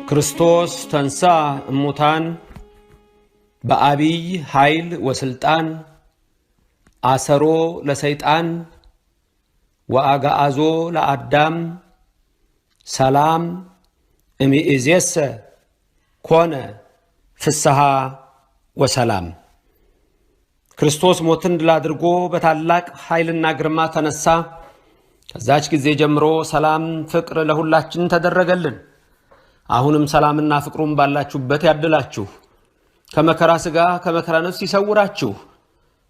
ክርስቶስ ተንሥአ እሙታን በዐቢይ ኃይል ወሥልጣን አሰሮ ለሰይጣን ወአግዓዞ ለአዳም ሰላም እምይእዜሰ ኮነ ፍስሐ ወሰላም። ክርስቶስ ሞትን ድል አድርጎ በታላቅ ኃይልና ግርማ ተነሳ። ከዛች ጊዜ ጀምሮ ሰላም፣ ፍቅር ለሁላችን ተደረገልን። አሁንም ሰላምና ፍቅሩን ባላችሁበት ያድላችሁ። ከመከራ ሥጋ ከመከራ ነፍስ ይሰውራችሁ።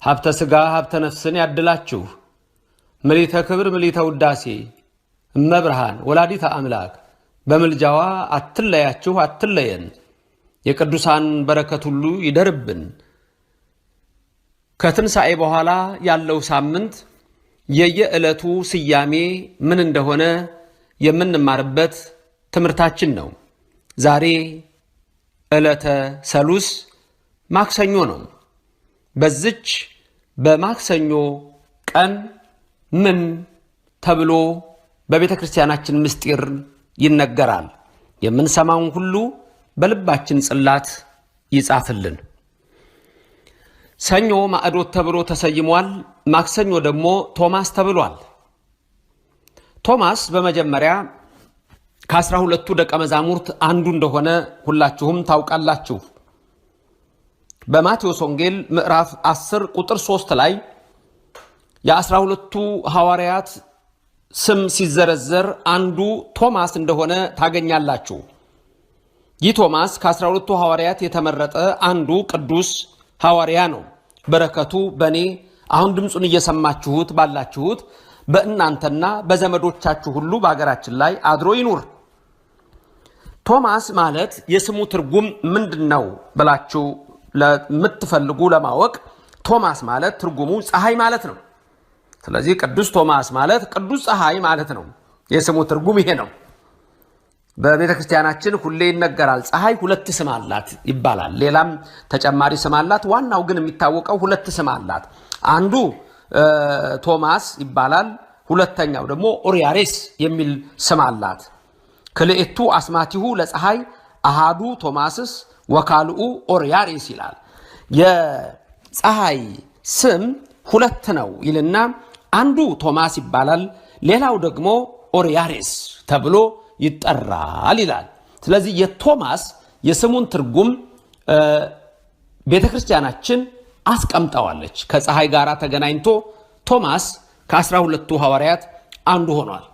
ሀብተ ሥጋ ሀብተ ነፍስን ያድላችሁ። ምሊተ ክብር ምሊተ ውዳሴ እመብርሃን ወላዲተ አምላክ በምልጃዋ አትለያችሁ፣ አትለየን። የቅዱሳን በረከት ሁሉ ይደርብን። ከትንሣኤ በኋላ ያለው ሳምንት የየዕለቱ ስያሜ ምን እንደሆነ የምንማርበት ትምህርታችን ነው። ዛሬ ዕለተ ሰሉስ ማክሰኞ ነው። በዚች በማክሰኞ ቀን ምን ተብሎ በቤተ ክርስቲያናችን ምስጢር ይነገራል? የምንሰማውን ሁሉ በልባችን ጽላት ይጻፍልን። ሰኞ ማዕዶት ተብሎ ተሰይሟል። ማክሰኞ ደግሞ ቶማስ ተብሏል። ቶማስ በመጀመሪያ ከ12ቱ ደቀ መዛሙርት አንዱ እንደሆነ ሁላችሁም ታውቃላችሁ። በማቴዎስ ወንጌል ምዕራፍ 10 ቁጥር 3 ላይ የ12ቱ ሐዋርያት ስም ሲዘረዘር አንዱ ቶማስ እንደሆነ ታገኛላችሁ። ይህ ቶማስ ከ12ቱ ሐዋርያት የተመረጠ አንዱ ቅዱስ ሐዋርያ ነው። በረከቱ በእኔ አሁን ድምፁን እየሰማችሁት ባላችሁት በእናንተና በዘመዶቻችሁ ሁሉ በሀገራችን ላይ አድሮ ይኑር። ቶማስ ማለት የስሙ ትርጉም ምንድን ነው ብላችሁ ለምትፈልጉ ለማወቅ ቶማስ ማለት ትርጉሙ ፀሐይ ማለት ነው። ስለዚህ ቅዱስ ቶማስ ማለት ቅዱስ ፀሐይ ማለት ነው። የስሙ ትርጉም ይሄ ነው። በቤተ ክርስቲያናችን ሁሌ ይነገራል። ፀሐይ ሁለት ስም አላት ይባላል። ሌላም ተጨማሪ ስም አላት። ዋናው ግን የሚታወቀው ሁለት ስም አላት። አንዱ ቶማስ ይባላል። ሁለተኛው ደግሞ ኦሪያሬስ የሚል ስም አላት። ክልኤቱ አስማቲሁ ለፀሐይ አሃዱ ቶማስስ ወካልኡ ኦሪያሬስ ይላል። የፀሐይ ስም ሁለት ነው ይልና አንዱ ቶማስ ይባላል፣ ሌላው ደግሞ ኦሪያሬስ ተብሎ ይጠራል ይላል። ስለዚህ የቶማስ የስሙን ትርጉም ቤተ ክርስቲያናችን አስቀምጠዋለች። ከፀሐይ ጋር ተገናኝቶ ቶማስ ከ12ቱ ሐዋርያት አንዱ ሆኗል።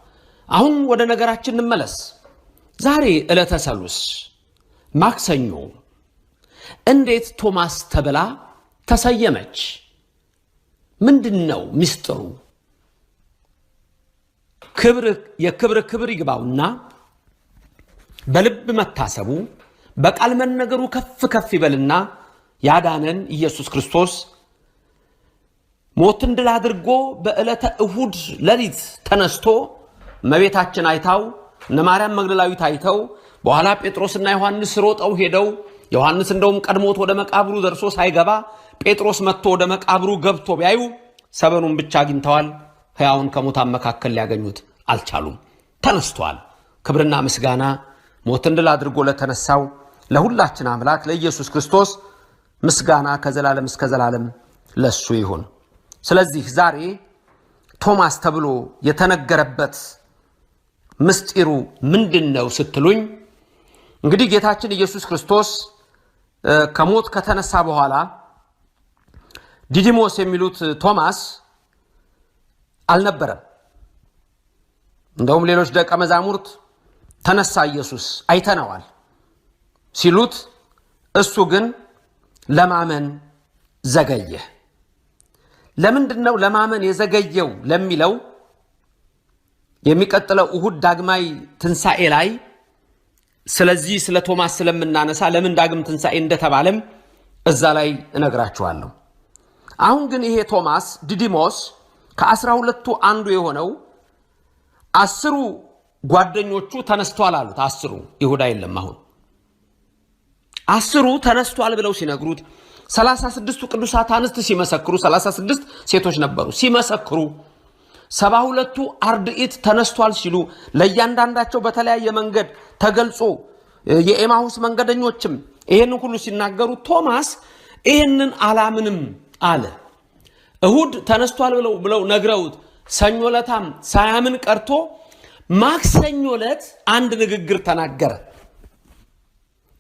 አሁን ወደ ነገራችን እንመለስ። ዛሬ ዕለተ ሰሉስ ማክሰኞ እንዴት ቶማስ ተብላ ተሰየመች? ምንድን ነው ምስጢሩ? የክብር ክብር ይግባውና በልብ መታሰቡ በቃል መነገሩ ከፍ ከፍ ይበልና ያዳነን ኢየሱስ ክርስቶስ ሞትን ድል አድርጎ በዕለተ እሁድ ሌሊት ተነስቶ እመቤታችን አይታው እነ ማርያም መግደላዊት አይተው በኋላ ጴጥሮስና ዮሐንስ ሮጠው ሄደው ዮሐንስ እንደውም ቀድሞት ወደ መቃብሩ ደርሶ ሳይገባ ጴጥሮስ መጥቶ ወደ መቃብሩ ገብቶ ቢያዩ ሰበኑን ብቻ አግኝተዋል። ሕያውን ከሙታን መካከል ሊያገኙት አልቻሉም። ተነስቷል። ክብርና ምስጋና ሞትን ድል አድርጎ ለተነሳው ለሁላችን አምላክ ለኢየሱስ ክርስቶስ ምስጋና ከዘላለም እስከ ዘላለም ለሱ ይሁን። ስለዚህ ዛሬ ቶማስ ተብሎ የተነገረበት ምስጢሩ ምንድን ነው ስትሉኝ፣ እንግዲህ ጌታችን ኢየሱስ ክርስቶስ ከሞት ከተነሳ በኋላ ዲዲሞስ የሚሉት ቶማስ አልነበረም። እንደውም ሌሎች ደቀ መዛሙርት ተነሳ ኢየሱስ አይተነዋል ሲሉት፣ እሱ ግን ለማመን ዘገየ። ለምንድን ነው ለማመን የዘገየው ለሚለው የሚቀጥለው እሁድ ዳግማይ ትንሣኤ ላይ ስለዚህ ስለ ቶማስ ስለምናነሳ ለምን ዳግም ትንሣኤ እንደተባለም እዛ ላይ እነግራችኋለሁ። አሁን ግን ይሄ ቶማስ ዲዲሞስ ከ12ቱ አንዱ የሆነው 10ሩ ጓደኞቹ ተነስቷል አሉት። 10ሩ ይሁዳ የለም። አሁን 10ሩ ተነስቷል ብለው ሲነግሩት 36ቱ ቅዱሳት አንስት ሲመሰክሩ፣ 36 ሴቶች ነበሩ ሲመሰክሩ፣ 72ቱ አርድእት ተነስቷል ሲሉ ለእያንዳንዳቸው በተለያየ መንገድ ተገልጾ የኤማሁስ መንገደኞችም ይህንን ሁሉ ሲናገሩ ቶማስ ይህንን አላምንም አለ። እሁድ ተነስቷል ብለው ነግረውት ሰኞ ለታም ሳያምን ቀርቶ ማክሰኞ ዕለት አንድ ንግግር ተናገረ።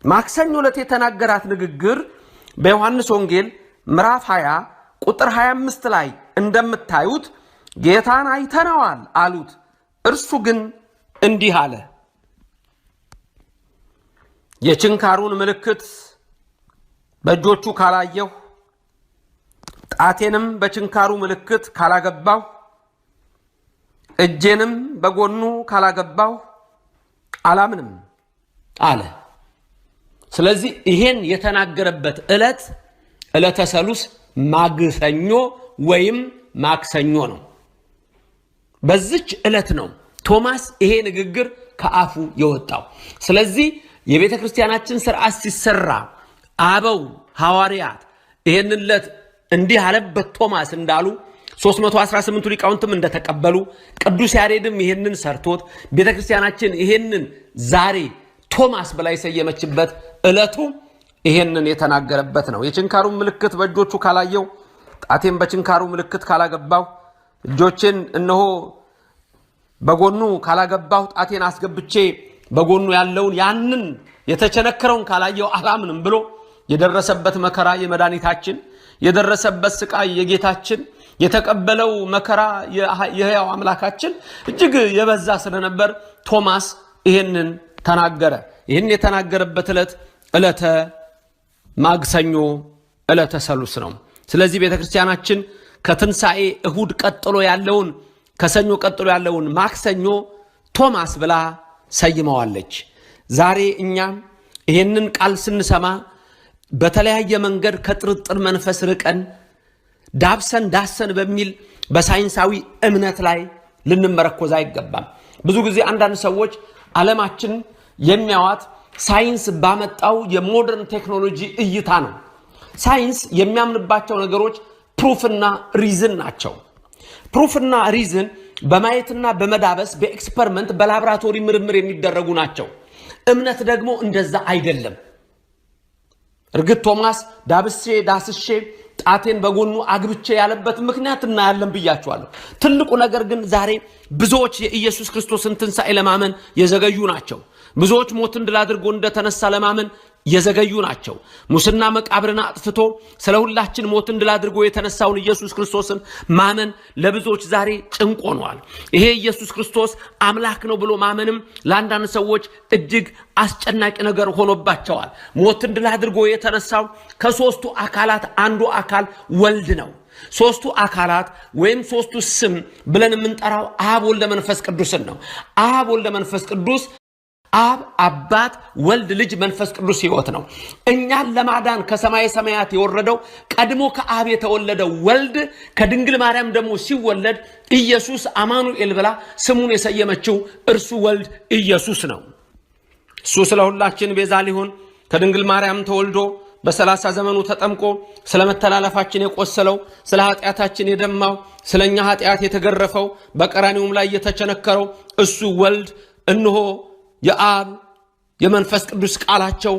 ማክሰኞ ዕለት የተናገራት ንግግር በዮሐንስ ወንጌል ምዕራፍ 20 ቁጥር 25 ላይ እንደምታዩት ጌታን አይተነዋል አሉት። እርሱ ግን እንዲህ አለ፣ የችንካሩን ምልክት በእጆቹ ካላየሁ፣ ጣቴንም በችንካሩ ምልክት ካላገባሁ፣ እጄንም በጎኑ ካላገባሁ አላምንም አለ። ስለዚህ ይሄን የተናገረበት ዕለት ዕለተ ሰሉስ ማግሰኞ ወይም ማክሰኞ ነው። በዚች ዕለት ነው ቶማስ ይሄ ንግግር ከአፉ የወጣው። ስለዚህ የቤተ ክርስቲያናችን ስርዓት ሲሰራ አበው ሐዋርያት ይሄንን ዕለት እንዲህ አለበት ቶማስ እንዳሉ 318ቱ ሊቃውንትም እንደተቀበሉ ቅዱስ ያሬድም ይሄንን ሰርቶት ቤተ ክርስቲያናችን ይሄንን ዛሬ ቶማስ ብላ የሰየመችበት ዕለቱ ይሄንን የተናገረበት ነው። የችንካሩን ምልክት በእጆቹ ካላየው፣ ጣቴን በችንካሩ ምልክት ካላገባሁ፣ እጆቼን እነሆ በጎኑ ካላገባሁ፣ ጣቴን አስገብቼ በጎኑ ያለውን ያንን የተቸነከረውን ካላየው አላምንም ብሎ የደረሰበት መከራ የመድኃኒታችን፣ የደረሰበት ስቃይ የጌታችን፣ የተቀበለው መከራ የሕያው አምላካችን እጅግ የበዛ ስለነበር ቶማስ ይሄንን ተናገረ። ይህን የተናገረበት ዕለት ዕለተ ማክሰኞ ዕለተ ሰሉስ ነው። ስለዚህ ቤተክርስቲያናችን ከትንሣኤ እሁድ ቀጥሎ ያለውን ከሰኞ ቀጥሎ ያለውን ማክሰኞ ቶማስ ብላ ሰይመዋለች። ዛሬ እኛ ይህንን ቃል ስንሰማ በተለያየ መንገድ ከጥርጥር መንፈስ ርቀን ዳብሰን ዳሰን በሚል በሳይንሳዊ እምነት ላይ ልንመረኮዝ አይገባም። ብዙ ጊዜ አንዳንድ ሰዎች ዓለማችን የሚያዋት ሳይንስ ባመጣው የ modern technology እይታ ነው። ሳይንስ የሚያምንባቸው ነገሮች proof ና reason ናቸው። Proof ና reason በማየትና በመዳበስ በ experiment በላብራቶሪ ምርምር የሚደረጉ ናቸው። እምነት ደግሞ እንደዛ አይደለም። እርግጥ ቶማስ ዳብሴ ዳስሼ ጣቴን በጎኑ አግብቼ ያለበት ምክንያት እናያለን ብያችኋለሁ። ትልቁ ነገር ግን ዛሬ ብዙዎች የኢየሱስ ክርስቶስን ትንሣኤ ለማመን የዘገዩ ናቸው። ብዙዎች ሞትን ድል አድርጎ እንደተነሳ ለማመን የዘገዩ ናቸው። ሙስና መቃብርን አጥፍቶ ስለ ሁላችን ሞትን ድል አድርጎ የተነሳውን ኢየሱስ ክርስቶስን ማመን ለብዙዎች ዛሬ ጭንቅ ሆኗል። ይሄ ኢየሱስ ክርስቶስ አምላክ ነው ብሎ ማመንም ለአንዳንድ ሰዎች እጅግ አስጨናቂ ነገር ሆኖባቸዋል። ሞትን ድል አድርጎ የተነሳው ከሶስቱ አካላት አንዱ አካል ወልድ ነው። ሶስቱ አካላት ወይም ሶስቱ ስም ብለን የምንጠራው አብ፣ ወልድ፣ መንፈስ ቅዱስን ነው። አብ፣ ወልድ፣ መንፈስ ቅዱስ አብ አባት፣ ወልድ ልጅ፣ መንፈስ ቅዱስ ሕይወት ነው። እኛን ለማዳን ከሰማይ ሰማያት የወረደው ቀድሞ ከአብ የተወለደው ወልድ ከድንግል ማርያም ደግሞ ሲወለድ ኢየሱስ አማኑኤል ብላ ስሙን የሰየመችው እርሱ ወልድ ኢየሱስ ነው። እሱ ስለ ሁላችን ቤዛ ሊሆን ከድንግል ማርያም ተወልዶ በ30 ዘመኑ ተጠምቆ ስለ መተላለፋችን የቆሰለው፣ ስለ ኃጢአታችን የደማው፣ ስለ እኛ ኃጢአት የተገረፈው፣ በቀራኒውም ላይ የተቸነከረው እሱ ወልድ እነሆ የአብ የመንፈስ ቅዱስ ቃላቸው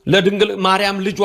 ለድንግል ማርያም ልጇ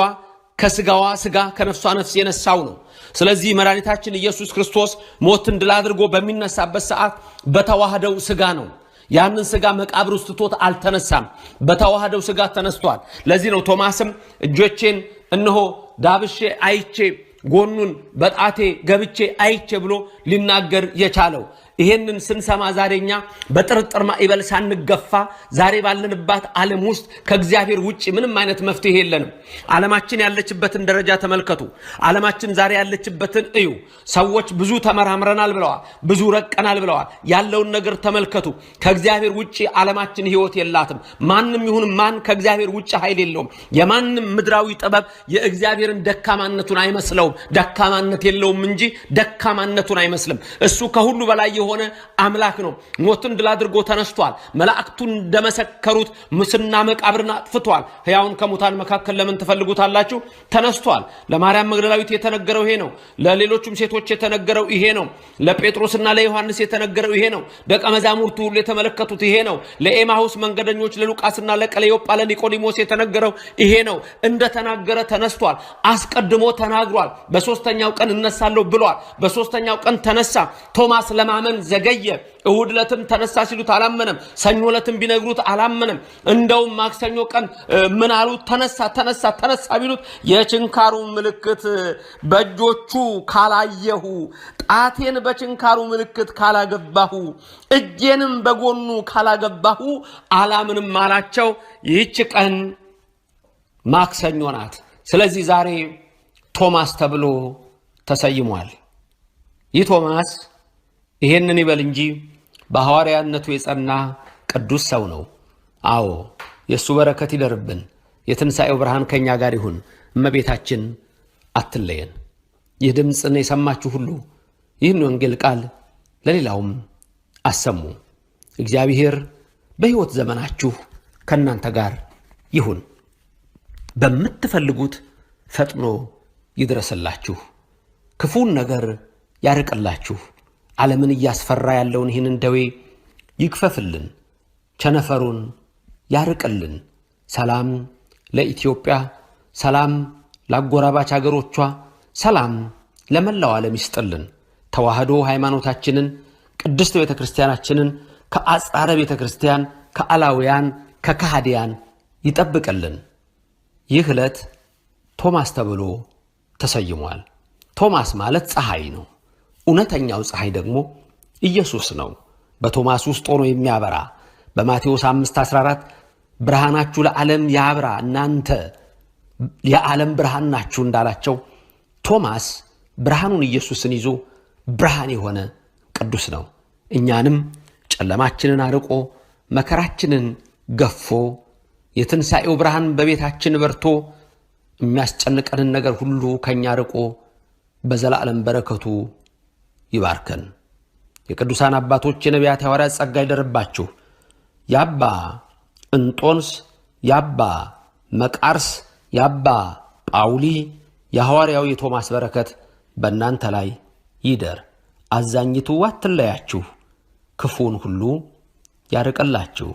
ከስጋዋ ስጋ ከነፍሷ ነፍስ የነሳው ነው። ስለዚህ መድኃኒታችን ኢየሱስ ክርስቶስ ሞትን ድል አድርጎ በሚነሳበት ሰዓት በተዋህደው ስጋ ነው። ያንን ስጋ መቃብር ውስጥ ትቶት አልተነሳም። በተዋህደው ስጋ ተነስቷል። ለዚህ ነው ቶማስም እጆቼን እነሆ ዳብሼ አይቼ ጎኑን በጣቴ ገብቼ አይቼ ብሎ ሊናገር የቻለው። ይሄንን ስንሰማ ዛሬ እኛ በጥርጥር ማዕበል ሳንገፋ ዛሬ ባለንባት ዓለም ውስጥ ከእግዚአብሔር ውጭ ምንም አይነት መፍትሄ የለንም። ዓለማችን ያለችበትን ደረጃ ተመልከቱ። ዓለማችን ዛሬ ያለችበትን እዩ። ሰዎች ብዙ ተመራምረናል ብለዋል፣ ብዙ ረቀናል ብለዋል። ያለውን ነገር ተመልከቱ። ከእግዚአብሔር ውጭ ዓለማችን ሕይወት የላትም። ማንም ይሁን ማን ከእግዚአብሔር ውጭ ኃይል የለውም። የማንም ምድራዊ ጥበብ የእግዚአብሔርን ደካማነቱን አይመስለውም። ደካማነት የለውም እንጂ ደካማነቱን አይመስልም። እሱ ከሁሉ በላይ የሆነ የሆነ አምላክ ነው። ሞትን ድል አድርጎ ተነስቷል። መላእክቱ እንደመሰከሩት ሙስና መቃብርን አጥፍቷል። ሕያውን ከሙታን መካከል ለምን ትፈልጉታላችሁ? ተነስቷል። ለማርያም መግደላዊት የተነገረው ይሄ ነው። ለሌሎቹም ሴቶች የተነገረው ይሄ ነው። ለጴጥሮስና ለዮሐንስ የተነገረው ይሄ ነው። ደቀ መዛሙርቱ ሁሉ የተመለከቱት ይሄ ነው። ለኤማሁስ መንገደኞች ለሉቃስና ለቀለዮጳ ለኒቆዲሞስ የተነገረው ይሄ ነው። እንደተናገረ ተነስቷል። አስቀድሞ ተናግሯል። በሶስተኛው ቀን እነሳለሁ ብሏል። በሶስተኛው ቀን ተነሳ። ቶማስ ለማመን ዘገየ። እሁድ ዕለትም ተነሳ ሲሉት አላመነም። ሰኞ ዕለትም ቢነግሩት አላመነም። እንደውም ማክሰኞ ቀን ምን አሉት? ተነሳ ተነሳ ተነሳ ቢሉት የችንካሩ ምልክት በእጆቹ ካላየሁ፣ ጣቴን በችንካሩ ምልክት ካላገባሁ፣ እጄንም በጎኑ ካላገባሁ አላምንም አላቸው። ይህች ቀን ማክሰኞ ናት። ስለዚህ ዛሬ ቶማስ ተብሎ ተሰይሟል። ይህ ቶማስ ይሄንን ይበል እንጂ በሐዋርያነቱ የጸና ቅዱስ ሰው ነው። አዎ፣ የእሱ በረከት ይደርብን። የትንሣኤው ብርሃን ከእኛ ጋር ይሁን። እመቤታችን አትለየን። ይህ ድምፅን የሰማችሁ ሁሉ ይህን ወንጌል ቃል ለሌላውም አሰሙ። እግዚአብሔር በሕይወት ዘመናችሁ ከእናንተ ጋር ይሁን። በምትፈልጉት ፈጥኖ ይድረስላችሁ። ክፉን ነገር ያርቅላችሁ። ዓለምን እያስፈራ ያለውን ይህንን ደዌ ይክፈፍልን፣ ቸነፈሩን ያርቅልን። ሰላም ለኢትዮጵያ፣ ሰላም ለአጎራባች አገሮቿ፣ ሰላም ለመላው ዓለም ይስጥልን። ተዋህዶ ሃይማኖታችንን ቅድስት ቤተ ክርስቲያናችንን ከአጽራረ ቤተ ክርስቲያን፣ ከአላውያን፣ ከካህዲያን ይጠብቅልን። ይህ ዕለት ቶማስ ተብሎ ተሰይሟል። ቶማስ ማለት ፀሐይ ነው። እውነተኛው ፀሐይ ደግሞ ኢየሱስ ነው። በቶማስ ውስጥ ሆኖ የሚያበራ፣ በማቴዎስ 5:14 ብርሃናችሁ ለዓለም ያብራ፣ እናንተ የዓለም ብርሃን ናችሁ እንዳላቸው፣ ቶማስ ብርሃኑን ኢየሱስን ይዞ ብርሃን የሆነ ቅዱስ ነው። እኛንም ጨለማችንን አርቆ፣ መከራችንን ገፎ፣ የትንሣኤው ብርሃን በቤታችን በርቶ፣ የሚያስጨንቀንን ነገር ሁሉ ከኛ ርቆ በዘላለም በረከቱ ይባርከን። የቅዱሳን አባቶች፣ የነቢያት፣ የሐዋርያት ጸጋ ይደርባችሁ። የአባ እንጦንስ፣ የአባ መቃርስ፣ የአባ ጳውሊ፣ የሐዋርያው የቶማስ በረከት በእናንተ ላይ ይደር። አዛኝቱ አትለያችሁ፣ ክፉውን ሁሉ ያርቅላችሁ።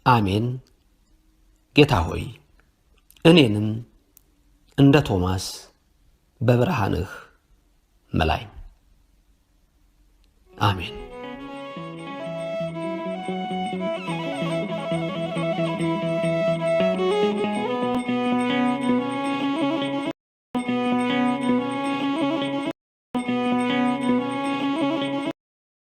አሜን። ጌታ ሆይ፣ እኔንም እንደ ቶማስ በብርሃንህ መላኝ። አሜን።